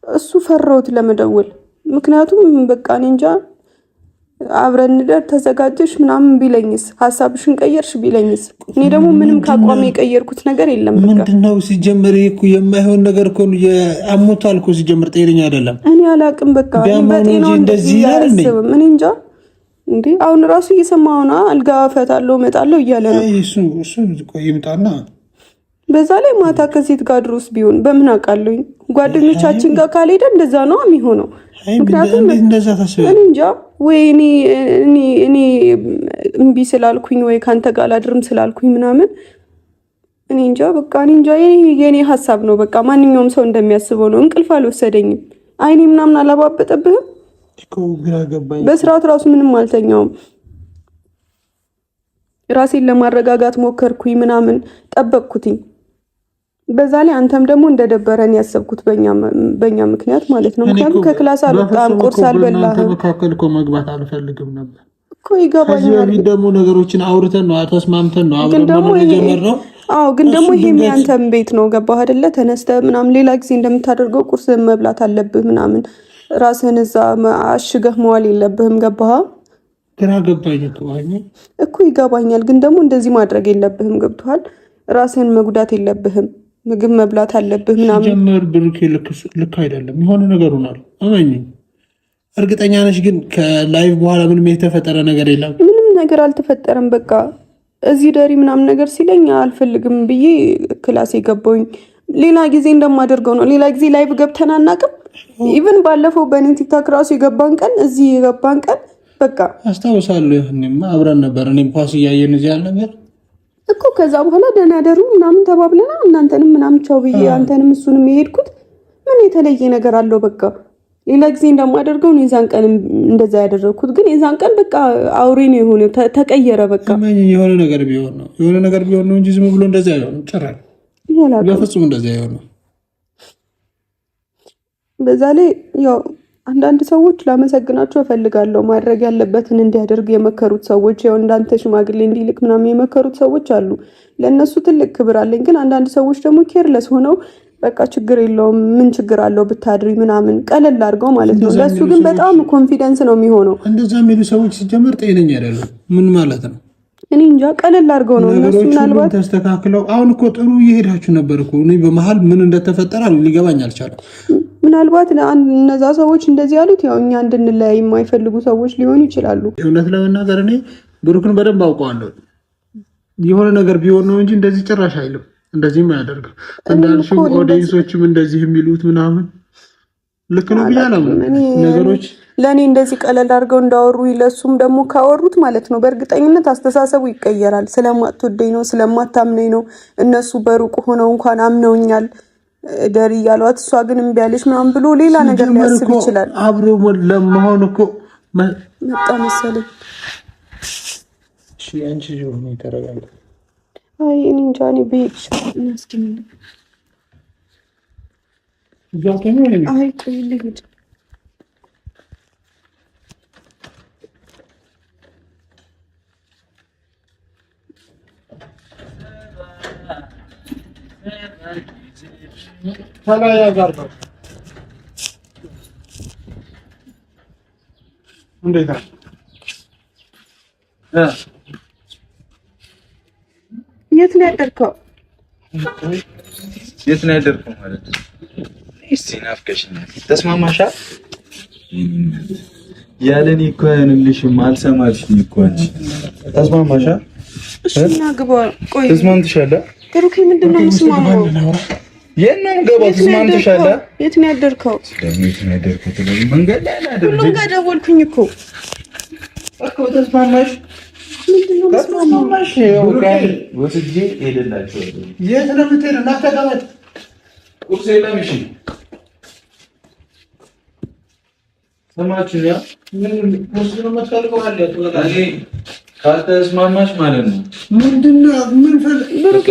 እሱ ፈራሁት ለመደወል። ምክንያቱም በቃ እኔ እንጃ አብረን እንደር ተዘጋጀሽ ምናምን ቢለኝስ፣ ሀሳብሽን ቀየርሽ ቢለኝስ? እኔ ደግሞ ምንም ከአቋም የቀየርኩት ነገር የለም። በቃ ምንድነው ሲጀመር እኮ የማይሆን ነገር እኮ አሞታል እኮ ሲጀመር፣ ጤነኛ አይደለም። እኔ አላቅም። በቃ በጤናው እንደዚህ አያስብም። እኔ እንጃ እንዴ አሁን ራሱ እየሰማሁ ነው። አልጋ እፈታለሁ እመጣለሁ እያለ ነው። እሱ ቆይ ይምጣና በዛ ላይ ማታ ከሴት ጋር ድሮስ ቢሆን በምን አውቃለሁኝ? ጓደኞቻችን ጋር ካልሄደ እንደዛ ነው የሚሆነው። ምክንያቱም እኔ እንጃ ወይ እኔ እምቢ ስላልኩኝ ወይ ከአንተ ጋር አላድርም ስላልኩኝ ምናምን እኔ እንጃ በቃ እኔ እንጃ። የኔ ሀሳብ ነው በቃ ማንኛውም ሰው እንደሚያስበው ነው። እንቅልፍ አልወሰደኝም። አይኔ ምናምን አላባበጠብህም። በስርዓቱ ራሱ ምንም አልተኛውም። ራሴን ለማረጋጋት ሞከርኩኝ ምናምን ጠበቅኩትኝ። በዛ ላይ አንተም ደግሞ እንደደበረን ያሰብኩት በእኛ ምክንያት ማለት ነው። ምክንያቱም ከ class አልወጣም፣ ቁርስ አልበላህም። መካከል እኮ መግባት አልፈልግም ነበር እኮ ይገባኛል። ከዚህ በፊት ደግሞ ነገሮችን አውርተን ነው ተስማምተን ነው አብረን ነው የጀመርነው። አዎ፣ ግን ደግሞ ይሄም ያንተም ቤት ነው። ገባህ አይደለ? ተነስተህ ምናምን ሌላ ጊዜ እንደምታደርገው ቁርስ መብላት አለብህ ምናምን። ራስህን እዛ አሽገህ መዋል የለብህም። ገባህ? ግራ ገባኝ እኮ ይገባኛል። ግን ደግሞ እንደዚህ ማድረግ የለብህም። ገብቶሃል? ራስህን መጉዳት የለብህም። ምግብ መብላት አለብህ ምናምን። ሲጀመር ብሩኬ ልክ አይደለም። የሆነ ነገር ሆኗል። እመኚኝ። እርግጠኛ ነሽ ግን ከ live በኋላ ምንም የተፈጠረ ነገር የለም? ምንም ነገር አልተፈጠረም። በቃ እዚህ ደሪ ምናምን ነገር ሲለኝ አልፈልግም ብዬ class የገባሁኝ። ሌላ ጊዜ እንደማደርገው ነው። ሌላ ጊዜ live ገብተን አናውቅም። even ባለፈው በእኔ ቲክቶክ ራሱ የገባን ቀን እዚህ የገባን ቀን በቃ አስታውሳለሁ። ይህኔማ አብረን ነበር። እኔም ኳስ እያየን እዚህ አልነበር እኮ ከዛ በኋላ ደህና ደሩ ምናምን ተባብለና እናንተንም ምናምን ቻው ብዬ አንተንም እሱንም የሄድኩት ምን የተለየ ነገር አለው? በቃ ሌላ ጊዜ እንደማደርገው ነው የዛን ቀን እንደዛ ያደረግኩት። ግን የዛን ቀን በቃ አውሬ ነው የሆነ ተቀየረ። በቃ የሆነ ነገር ቢሆን ነው የሆነ ነገር ቢሆን ነው እንጂ ዝም ብሎ እንደዛ አይሆንም። ጭራሽ በፍጹም እንደዛ አይሆንም። በዛ ላይ ያው አንዳንድ ሰዎች ላመሰግናቸው እፈልጋለሁ። ማድረግ ያለበትን እንዲያደርግ የመከሩት ሰዎች ያው እንዳንተ ሽማግሌ እንዲልክ ምናምን የመከሩት ሰዎች አሉ። ለእነሱ ትልቅ ክብር አለኝ። ግን አንዳንድ ሰዎች ደግሞ careless ሆነው በቃ ችግር የለውም ምን ችግር አለው ብታድሪ ምናምን ቀለል አድርገው ማለት ነው። ለእሱ ግን በጣም confidence ነው የሚሆነው። እንደዛ የሚሉ ሰዎች ሲጀመር ጤነኛ አይደለም። ምን ማለት ነው? እኔ እንጃ ቀለል አድርገው ነው እነሱ። ምናልባት ተስተካክለው አሁን እኮ ጥሩ እየሄዳችሁ ነበር እኮ። እኔ በመሀል ምን እንደተፈጠረ ሊገባኝ አልቻለም። ምናልባት እነዛ ሰዎች እንደዚህ ያሉት ያው እኛ እንድንለያይ የማይፈልጉ ሰዎች ሊሆኑ ይችላሉ። እውነት ለመናገር እኔ ብሩክን በደንብ አውቀዋለሁ። የሆነ ነገር ቢሆን ነው እንጂ እንደዚህ ጭራሽ አይልም፣ እንደዚህም አያደርግም። እንዳልሽው audience ኦችም እንደዚህ የሚሉት ምናምን ልክ ነው ብዬ አላምንም። ነገሮች ለእኔ እንደዚህ ቀለል አድርገው እንዳወሩ ለእሱም ደግሞ ካወሩት ማለት ነው በእርግጠኝነት አስተሳሰቡ ይቀየራል። ስለማትወደኝ ነው፣ ስለማታምነኝ ነው። እነሱ በሩቅ ሆነው እንኳን አምነውኛል ደሪ እያሏት እሷ ግን እምቢ አለች ምናምን ብሎ ሌላ ነገር ሊያስብ ይችላል። አብሮ ለመሆን እኮ መጣ መሰለኝ። አይ እኔ እንጃ። እኔ ብሄድ እስኪ አይ ቆይ ልሂድ። እንዴት የት ነው ያደርከው? የት ነው ያደርከው ማለት እስቲ ናፍቀሽኛል። ተስማማሻ? ያለ እኔ እኮ አይሆንልሽም። አልሰማልሽኝ እኮ አንቺ። ተስማማሻ? እሺ እና ግባ። ቆይ ተስማምተሻል? ብሩኬ ምንድን ነው የምስማማው? የት ነው የምገባው? ተስማምተሻል? የት ነው ያደርከው? የት ነው ያደርከው? መንገድ ላይ ነው ያደርከው። ሁሉም ጋር ደወልኩኝ እኮ እኮ። ተስማማሽ? ምንድን ነው የምስማማው? ወስጄ ሄደላችኋለሁ። የት ነው የምትሄደው? እና ተቀመጥ። ቁርስ የለም። እሺ ሰማችሁ? ምን ቁርስ ነው የምትፈልገው? አለ እኔ ካልተስማማሽ ማለት ነው። ምንድነው? ምን ፈልግ ብሩኬ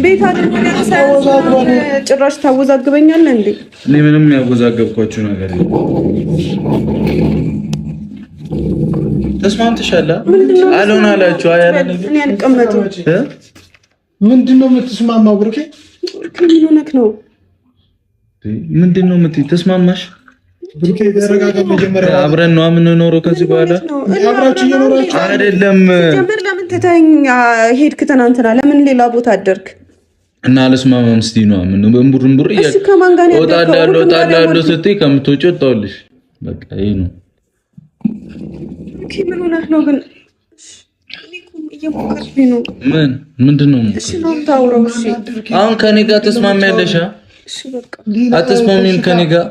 ቤት አይደለም ጭራሽ ታወዛግበኛለህ እንዴ? እኔ ምንም ያወዛገብኳችሁ ነገር የለም። ተስማምተሻል? አልሆነ አላችሁ። አይ አለ እኔ አልቀመጥም። ምንድነው የምትስማማው? ብሩኬ ምን ሆነህ ነው? ምንድነው የምትይ? ተስማማሽ? ብሩኬ ተረጋጋ። መጀመሪያ አብረን ነው የምንኖረው ከዚህ በኋላ አብራችሁ እየኖራችሁ አይደለም። ጀምር። ለምን ትተኸኝ ሄድክ? ትናንትና ለምን ሌላ ቦታ አደርክ? እና አልስማማም ስትይ ነው ምን እምቡር እምቡር እሺ፣ ከማን ጋር ነው እወጣለሁ እወጣለሁ ስትይ ከምትወጪ ወጣሁልሽ። በቃ ይሄ ነው። Okay፣ ምን ሆነህ ነው ግን? እኔ እኮ እየሞከርኩኝ ነው። ምን ምንድን ነው? እሺ ነው የምታወራው? እሺ አሁን ከኔ ጋር ተስማሚያለሽ? እሺ በቃ አትስማሚም ከኔ ጋር?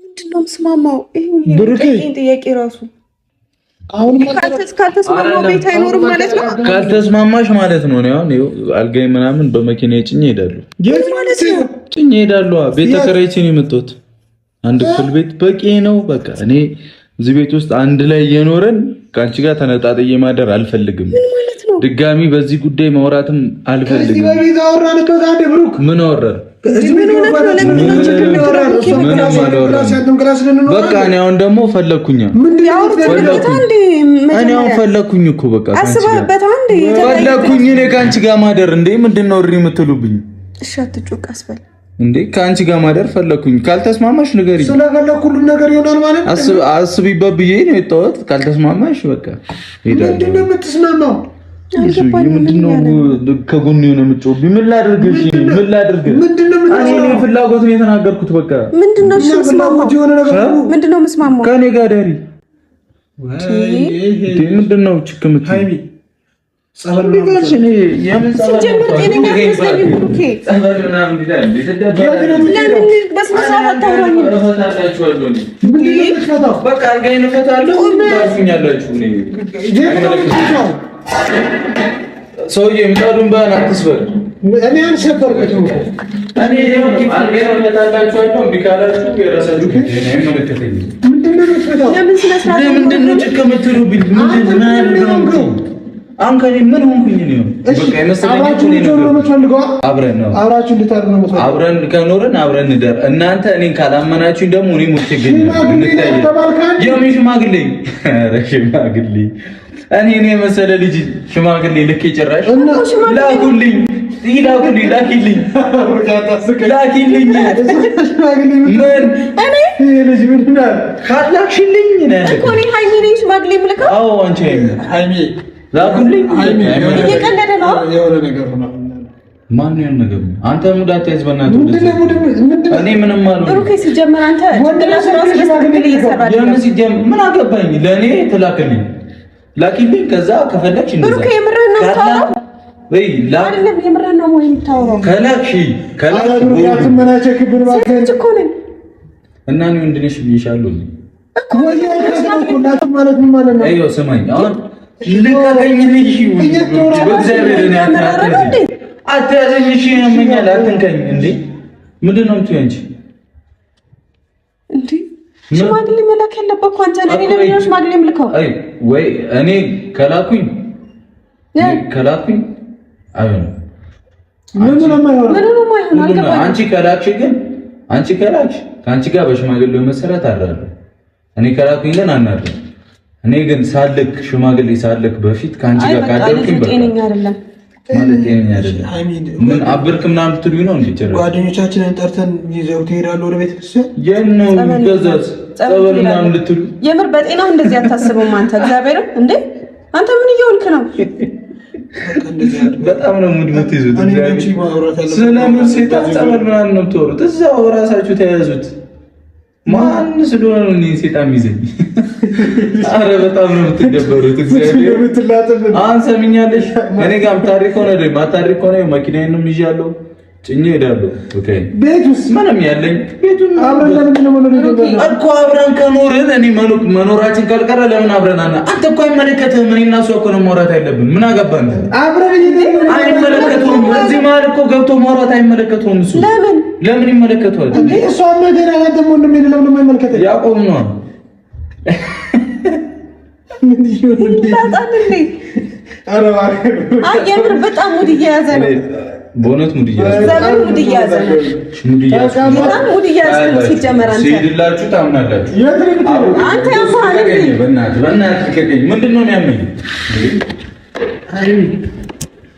ምንድን ነው የምስማማው? ይሄን ጥያቄ ራሱ አሁን ካልተስማማው ቤት አይኖርም ማለት ነው። ካልተስማማሽ ማለት ነው። አሁን አልጋዬ ምናምን በመኪና ጭኜ እሄዳለሁ። የት ማለት ነው? ጭኜ እሄዳለሁ። ቤት ተከራይቼ ነው የመጣሁት። አንድ ክፍል ቤት በቂ ነው። በቃ እኔ እዚህ ቤት ውስጥ አንድ ላይ እየኖረን ከአንቺ ጋር ተነጣጥዬ ማደር አልፈልግም። ድጋሚ በዚህ ጉዳይ ማውራትም አልፈልግም። ከዚህ በፊት አወራንበት። አንዴ ብሩክ ምን አወራን? በቃ እኔ አሁን ደግሞ ፈለግኩኝ። እኔ አሁን ፈለግኩኝ እኮ በቃ ፈለግኩኝ። እኔ ከአንቺ ጋር ማደር እንዴ! ምንድን ነው እሪ የምትሉብኝ? እሺ አትጩህ፣ ቀስ በል እንዴ። ከአንቺ ጋር ማደር ፈለግኩኝ። ካልተስማማሽ ንገሪኝ። ስለፈለግኩ ሁሉም ነገር ይሆናል ማለት አስቢበት ብዬ ነው የወጣሁት። ካልተስማማሽ በቃ ምንድን ነው የምትስማማው? ምንድነው ከጎን የሆነ የምትጮህብኝ? ምን ላድርግ? እሺ ምን ላድርግ? እኔ ፍላጎት ነው የተናገርኩት። በቃ ምንድነው? እሺ የምስማማው ምንድነው? የምስማማው ከእኔ ጋር ዳሪ ምንድነው? ችክ የምትይው ሲጀምር ጤነኛ አትመስለኝም። ብሩኬ ለምን በስነ ስርዓት አታወራኝም? በቃ አልጋዬን እፈታለሁ። ታርፉኛላችሁ። ሰውዬ ምጣዱን በል አትስበር። እኔ አልሰበርኩትም እኮ እኔ አልጋዬን እፈታላችኋለሁ። እምቢ ካላችሁ የራሳችሁ አይመለከተኝም። ለምን ስነ ስርዓት ለምንድን ነው ጭቅ የምትሉብኝ? ምንድን ነው አሁን ከእኔ ምን ሆንኩኝ? ነው በቃ የመሰለኝ አብረን ነው አብራችሁ እንድታድሩ ነው የምትፈልገው። አብረን ከኖርን አብረን እንደር። እናንተ እኔን ካላመናችሁኝ ደግሞ እኔ ሞቼ እገኛለሁ። የምን ሽማግሌ? ኧረ ሽማግሌ እኔ እኔ የመሰለ ልጅ ሽማግሌ ልኬ ጭራሽ ላኩልኝ፣ ላኩልኝ፣ ላኪልኝ፣ ላኪልኝ። ምን ምን ካላክሽልኝ እኮ እኔ ሃይሚ ነኝ ሽማግሌ የምልከው። አዎ አንቺ ሃይሚ ላኩልኝ። እየቀለደ ነው። የሆነ ነገር ሆነ። ማነው የሆነ ነገር? አንተ mood አትያዝ በእናትህ። እኔ ምንም አልሆንም። ብሩኬ ሲጀመር አንተ ምን አገባኝ? ለእኔ ትላክልኝ ላኪልኝ። ከዛ ከፈለግሽ ብሩኬ የምርህን ነው የምታወራው? ወይ አይደለም፣ የምርህን ነው ወይ የምታወራው? ከላክሽ እና እኔ ወንድ ነሽ ብዬሻለሁ እኮ ስማኝ አሁን ልቀቀኝ። በእግዚአብሔር እኔ አትያዘኝ። እሺ ያመኛል፣ አትንከኝ። እንዴ ምንድን ነው የምትይው አንቺ? እንዴ ሽማግሌ መላክ ያለበት እኮ አንተ ነህ። እኔ ለምን ነው ሽማግሌ የምልከው? አይ ወይ እኔ ከላኩኝ ከላኩኝ አይሆንም። ምን ነው የማይሆን? አልገባኝም። አንቺ ከላክሽ ግን አንቺ ከላክሽ ከአንቺ ጋር በሽማግሌው መሰረት አድራለሁ። እኔ ከላኩኝ ግን አናድርም። እኔ ግን ሳልክ ሽማግሌ ሳልክ በፊት ከአንቺ ጋር ካደርኩኝ በቃ ጤነኛ አይደለም ማለት ጤነኛ አይደለም። ምን አብርክ ምናምን ልትሉኝ ነው እንዴ? ጭራሽ ጓደኞቻችንን ጠርተን ይዘው ትሄዳሉ ወደ ቤተ ክርስቲያን። የት ነው ገዛት ጸበል ምናምን ልትሉ? የምር በጤናው እንደዚህ አታስበውም አንተ። እግዚአብሔርም እንዴ አንተ ምን እየሆንክ ነው? በጣም ነው mood የምትይዙት። ስለምን ሴጣን ጸበል ምናምን ነው የምትወሩት? እዛው እራሳችሁ ተያያዙት። ማን ስለሆነ ነው እኔን ሴጣን የሚይዘኝ? አረ በጣም ነው የምትደበሩት። እግዚአብሔር አሁን ሰሚኛለሽ። እኔ ጋር የምታሪክ ሆነ ማታሪክ ሆነ መኪናዬንም ይዣለሁ ጭኜ እሄዳለሁ። okay ቤት ውስጥ ምንም ያለኝ ቤቱን አብረን እኮ አብረን ከኖርን እኔ መኖራችን ካልቀረ ለምን አብረን አና አንተ እኮ አይመለከትህም። እኔ እና እሷ እኮ ነው ማውራት ያለብን። ምን አገባህ አንተ? አብረን አይመለከተውም። እዚህ መሀል እኮ ገብቶ ማውራት አይመለከተውም። እሱ ለምን ለምን ይመለከተዋል? እንዴ እሷ መገና አንተም ወንድሜ ለምን የማይመለከተኝ ያቆም ነው። ምን ይሁን ይላጣል እንዴ? ኧረ እባክህ አይ የምር በጣም mood እየያዘ ነው። በእውነት mood እየያዘ እግዚአብሔር mood እየያዘ ነው። mood እየያዘ ነው። በጣም mood እየያዘ ነው። ሲጀመር አንተ ሲሄድላችሁ ታምናላችሁ። የት ነው የምትሄደው? አንተ ያማሃል እንዴ? በእናትህ በእናትህ ልቀቀኝ። ምንድን ነው የሚያመኝ?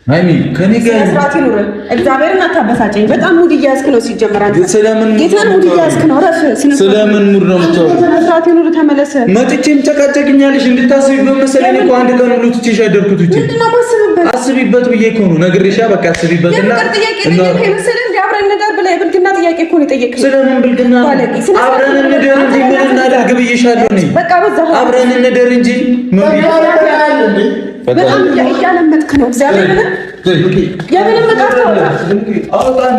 ሃይሚ ከኔ ጋር ስነ ስርዓት ይኑርህ። እግዚአብሔርን አታበሳጨኝ። በጣም mood እየያዝክ ነው። ሲጀመር አንተ ስለምን ጌታን mood እየያዝክ ነው። እረፍ። ስነ ስርዓት ስለምን mood ነው የምታወሪው? ስነ ስርዓት ይኑርህ። ተመለስ። መጥቼም ጨቃጨቅኛለሽ እንድታስቢበት መሰለኝ እኮ አንድ ቀን ሁሉ ትቼሽ ያደርኩት ውጪ ምንድን ነው የማስብበት? አስቢበት ብዬ እኮ ነው ነግሬሻ። በቃ አስቢበትና የፍቅር ጥያቄ ጠየቅህ መሰለህ? እንደ አብረን እንደር ብለህ የብልግና ጥያቄ እኮ ነው የጠየቅኸኝ። ስለምን ብልግና ነው? ባለጌ። ስነ ስርዓት አብረን እንደር እንጂ ምን እናደርግ ብዬሻለሁ እኔ። በቃ በዛ አብረን እንደር እንጂ ምን ብዬ በጣም እያለመጥክ ነው። እግዚአብሔርን የምንም ዕቃ አታወጣም።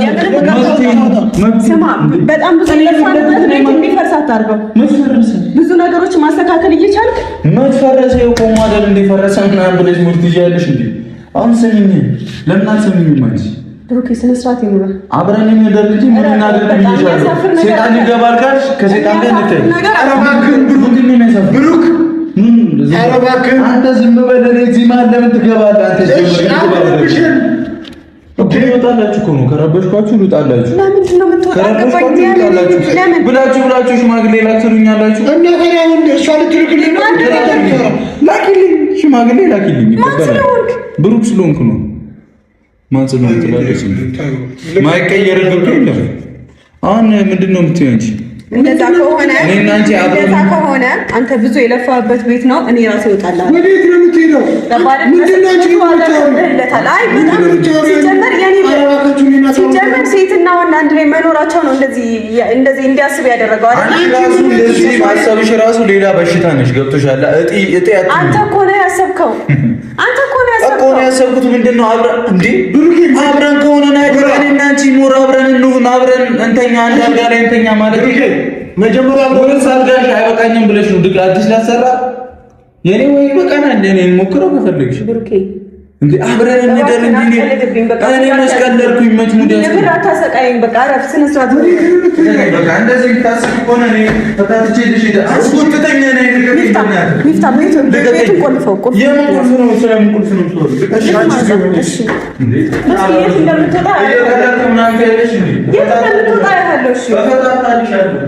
የምንም ዕቃ አታወጣም። ስማ፣ በጣም ብዙ የለፋንበት ቤት እንዲፈርስ አታድርገው። ብዙ ነገሮች ማስተካከል እየቻልክ መትፈረሰ የቆሙ አይደል እንደ ፈረሰ ምናምን ብለሽ mood ትይዣለሽ እንዴ? አሁን ስሚኝ፣ ለምን አትሰሚኝም አንቺ? ብሩኬ ስነ ስርዓት ይኑርህ። አብረን እንደር እንጂ ምን እናደርግ ብዬሻለሁ። ሴጣን ይገባል ካልሽ ከሴጣን ጋር እንታይ ነገር ኧረ እባክህ ምንድን ነው የሚያሳፍር? ብሩክ ኧረ እባክህ አንተ ዝም በል። እኔ እዚህ መሀል ለምን ትገባለህ? አንተ እሺ አትረብሽን። እኮ ልወጣላችሁ እኮ ነው። ከረበሽኳችሁ ልውጣላችሁ። ለምንድን ነው የምትወጣው? ከረበሽኳችሁ አልገባኝም። ልውጣላችሁ ለምን ብላችሁ ብላችሁ ሽማግሌ ላትሉኛላችሁ። እና ታዲያ አሁን እሷ ልትልክልኝ ነው? ላኪልኝ፣ ሽማግሌ ላኪልኝ። ማን ስለሆንክ? ብሩክ ስለሆንክ ነው። ማን ስለሆንክ ትላለች። ማይቀየር ግብር የለም። አሁን ምንድን ነው የምትይው አንቺ? እንደዛ ከሆነ እኔና አንቺ አብረን እንደዛ ከሆነ አንተ ብዙ የለፋበት ቤት ነው። እኔ ራሴ እወጣለሁ። ወዴት ነው የምትሄደው? ምንድን ነው አንቺ የምታወሪው? አይ በጣም ሲጀመር የኔ ሲጀመር ሴትና ወንድ አንድ ላይ መኖራቸው ነው እንደዚህ እንደዚህ እንዲያስብ ያደረገው አይደል? አንቺ ራሱ እንደዚህ ማሰብሽ ራሱ ሌላ በሽታ ነሽ። ገብቶሻል? እጢ እጢ አንተ እኮ ነው ያሰብከው። አንተ እኮ ነው እኮ ያሰብከው። ነው ያሰብኩት። ምንድን ነው አብረን እንዴ አብረን ከሆነ ነገር እኔና አንቺ ኖር አብረን እንሁን፣ አብረን እንተኛ፣ አንድ አልጋ ላይ እንተኛ ማለት መጀመሪያ ወይስ አልጋሽ አይበቃኝም ብለሽ ነው ድግ አዲስ ላሰራ የኔ ወይ ይበቃናል። እኔ እንሞክረው ከፈለግሽ ብሩኬ እንዴ አብረን እንደር እንጂ እኔ መች ቀለድኩኝ? መች mood ያዝኩኝ? የምር አታሰቃየኝ። በቃ እረፍ። ስነ ስርዓት በቃ እንደዚህ ታስቢ ከሆነ እኔ ፈታትቼ ልሽ ሄደ አስጎትተኛ ነኝ። ሚፍታ ሚፍታ፣ ቤቱን ቤቱን ቆልፈው ቆልፈው። የምን ቁልፍ ነው? ስለምን ቁልፍ ነው? እሺ እስኪ የት እንደምትወጣ እየቀለድክ ምናምን ትያለሽ እንዴ? የት እንደምትወጣ ያለው። እሺ እፈታታልሻለሁ።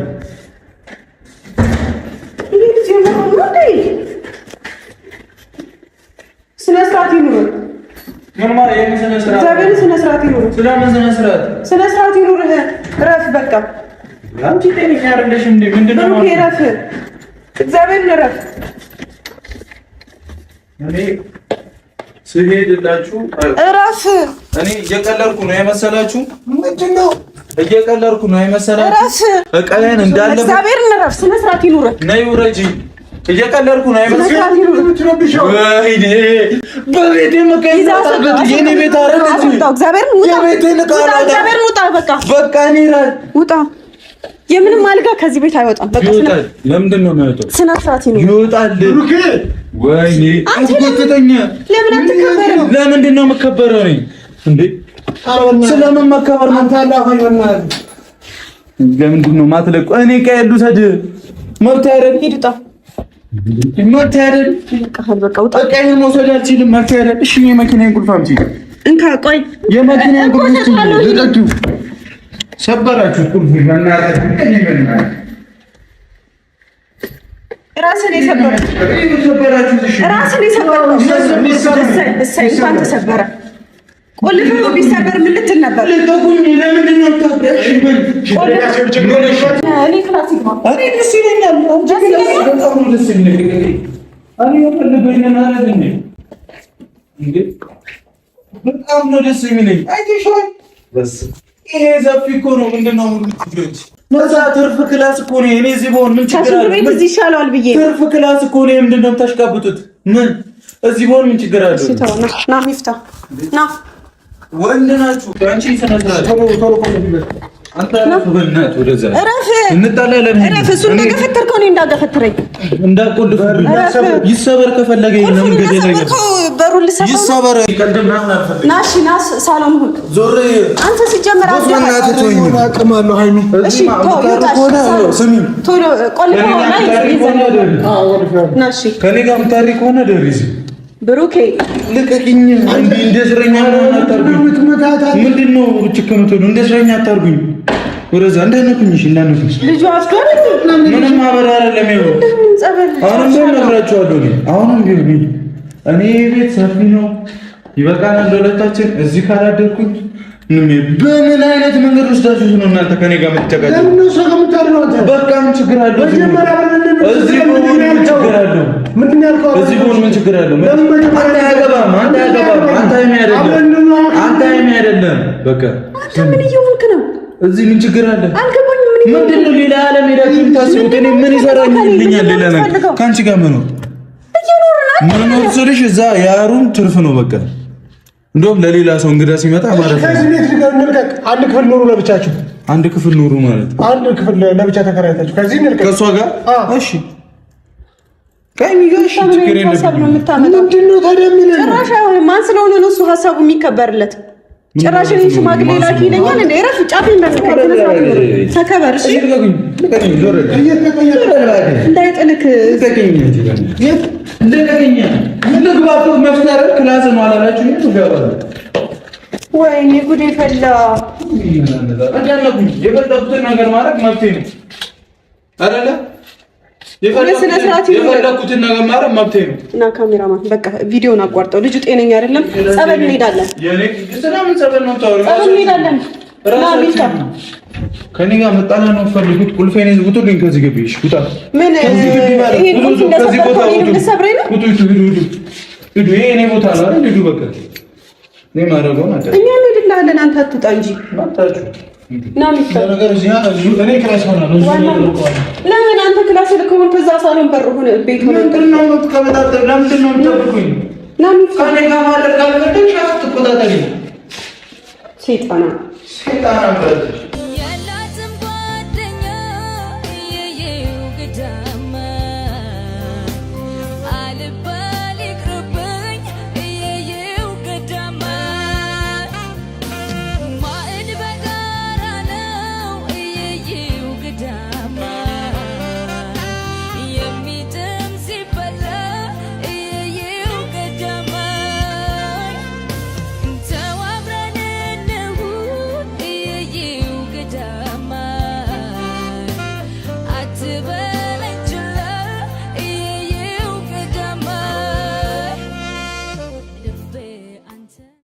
ይሄ ልጅ የምር ነው እንዴ? ስነ ስርዓት ይኑር። ምን ማለት የምን ስነ ስርዓት? እግዚአብሔርን ስነ ስርዓት ይኑር። ስለምን ስነ ስርዓት? ስነ ስርዓት ይኑርህ። እረፍ በቃ አንቺ ጤነኛ አይደለሽ እንዴ? ምንድን ነው ብሩኬ እረፍ። እግዚአብሔርን እረፍ። እኔ ስሄድላችሁ እረፍ። እኔ እየቀለድኩ ነው የመሰላችሁ? ምንድን ነው እየቀለድኩ ነው የመሰላችሁ? እረፍ። እቃዬን እንዳለ እግዚአብሔርን እረፍ። ስነ ስርዓት ይኑርህ። ነይ ውረጂ። እየቀለድኩ ነው ስነ የመሰላችሁ? ስርዓት ይኑርህ። የምትረብሸው? ወይኔ በቤቴ መቀየር የኔ ቤት አይደል? አስወጣው። እግዚአብሔርን ውጣ። የቤቴን ዕቃ ውጣ። አላወጣም። እግዚአብሔርን ውጣ። በቃ በቃ እኔ ውጣ። የምንም አልጋ ከዚህ ቤት አይወጣም። በቃ ስነ ይወጣል። ለምንድን ነው የማይወጣው? ስነ ስርዓት ይኑርህ። ይወጣል። ብሩኬ ወይኔ አንተ አስጎትተኛ። ለምን አትከበርም? ለምንድን ነው የምከበረው እኔ እንዴ? ስለምን መከበር ነው? አንተ አላፈኝ በእናትህ። ለምንድን ነው የማትለቁ? እኔ ዕቃ ልውሰድ መብት አይደል? ሂድ ውጣ። መብት አይደል? ይበቃሃል። በቃ ውጣ። ዕቃዬን መውሰድ አልችልም። መብት አይደል? እሺ የመኪናዬን ቁልፍ አምጪ። እንካ ቆይ፣ የመኪና ቁልፍ ልቀቂው። ሰበራችሁ ቁልፍ። ራስን የሰበረው ራስን የሰበረው። እሰይ እንኳን ተሰበረ። ቁልፍ ቢሰበር ምን ልትል ነበር? እኔ class ይግባ። እኔ ደስ ይለኛል። በጣም ነው ደስ የሚለኝ። እኔ የፈለገኝን አደረግኝ እንዴ! በጣም ነው ደስ የሚለኝ። አይተሽዋል። ይሄ ሰፊ እኮ ነው። ምንድን ነው ሙሉ ትጆች ነዛ ትርፍ class እኮ ነው። እኔ እዚህ በሆን ምን ችግር አለ? ቤት እዚህ ይሻለዋል ብዬ ትርፍ class እኮ ነው። ምንድን ነው የምታሽቃብጡት? ምን እዚህ በሆን ምን ችግር አለ? እሺ ተው፣ ና ና፣ ሚፍታ ና። ወንድ ናችሁ። አንቺ ስነ ስርዓት አንተ በእናትህ ወደዛ እረፍ፣ እንጣላለን። እረፍ። እሱ እንዳገፈተርከው እኔ እንዳገፈትረኝ እንዳቆልፍ ይሰበር ከፈለገ ይሄንን ገደል ነገር በሩን ልሰበር ይሰበር። ና እሺ፣ ና ሳሎን ሁን። ዞር አንተ ሲጀመር አቅም አለው ሃይሚ። እሺ ተው፣ ይውጣ። ስሚ፣ ቶሎ ቆልፈው ና፣ ና። እሺ ከኔ ጋር የምታሪ ከሆነ ደሪዝ ብሩኬ ልቀቂኝ። እንደ እስረኛ አታርጉኝ። ምንድን ነው ችክምትሉ? እንደ እስረኛ አታርጉኝ። ወደዛ እንዳይነኩኝ፣ እሺ እንዳይነኩኝ። ልጁ አፍቷል። ምንም ማበሪያ አይደለም። ይኸው አሁንም ቢሆን እነግራቸዋለሁ። እኔ አሁንም ቢሆን እኔ ቤት ሰፊ ነው፣ ይበቃናል ለሁለታችን። እዚህ ካላደርኩኝ በምን አይነት መንገድ ወስዳችሁት ነው እናንተ ከኔ ጋር የምትጨቃጨቁት? በቃ ምን ችግር አለው? እዚህ ብሆን ምን ችግር አለው? እዚህ ብሆን ምን ችግር አለው? አንተ አያገባም፣ አንተ አያገባም፣ አንተ ሃይሚ አይደለም፣ አንተ ሃይሚ አይደለም። በቃ አንተ ምን እየሆንክ ነው? እዚህ ምን ችግር አለ? አልገባኝም። ምን ምንድን ነው ሌላ ዓለም ሄዳችሁ የምታስቡት? እኔ ምን ይሰራልኛል ሌላ ነገር ከአንቺ ጋር መኖር መኖር ስልሽ እዛ ያሩም ትርፍ ነው በቃ እንደውም ለሌላ ሰው እንግዳ ሲመጣ ማለት ነው። ከዚህ ቤት እንልቀቅ። አንድ ክፍል ኑሩ ለብቻችሁ። አንድ ክፍል ኑሩ ማለት አንድ ክፍል ለብቻ ተከራይታችሁ ከዚህ እንልቀቅ። ከእሷ ጋር እሺ፣ ከእኔ ጋር እሺ፣ ችግር የለብኝም። ምንድን ነው ታዲያ የሚለው? ጭራሽ አይሆንም። ማን ስለሆነ ነው እሱ ሀሳቡ የሚከበርለት? ጭራሽ እኔ ሽማግሌ ላኪ ይለኛል እንዴ? እረፍ፣ ጫፌን ተከበር። እሺ፣ እንዳይጥልክ ወይኔ ጉዴ ፈላ። የፈለኩትን ነገር ማድረግ መብቴ ነው አይደለ? የፈለኩትን ነገር ማድረግ መብቴ ነው። እና ካሜራማን በቃ ቪዲዮን አቋርጠው። ልጁ ጤነኛ አይደለም። ጸበል እንሄዳለን፣ ጸበል እንሄዳለን። ከኔ ጋር መጣላት ነው የምትፈልጉት? ቁልፌን ውጡልኝ ከዚህ ግቢ። እሺ ውጣ። ምን ይሄን ቁልፍ እንደሰበርከው እኔንም ልትሰብረኝ ነው? ውጡ፣ ሂዱ፣ ሂዱ። ይሄ የእኔ ቦታ ነው አይደል? ሂዱ በቃ። እኔ ማድረገውን አደረገ። እኛ እንሄድልሃለን፣ አንተ አትውጣ እንጂ። መጣችሁ ለምን አንተ class ልከሆን ከዛ ሳሎን በር ሆነ ቤት ሆነ ምንድን ነው የምትቀበጣጠሩ? ለምንድን ነው የምትጠብቁኝ? ከእኔ ጋር ማድረግ ካልፈለግሽ አትቆጣጠሪ። ሴጣና ሴጣና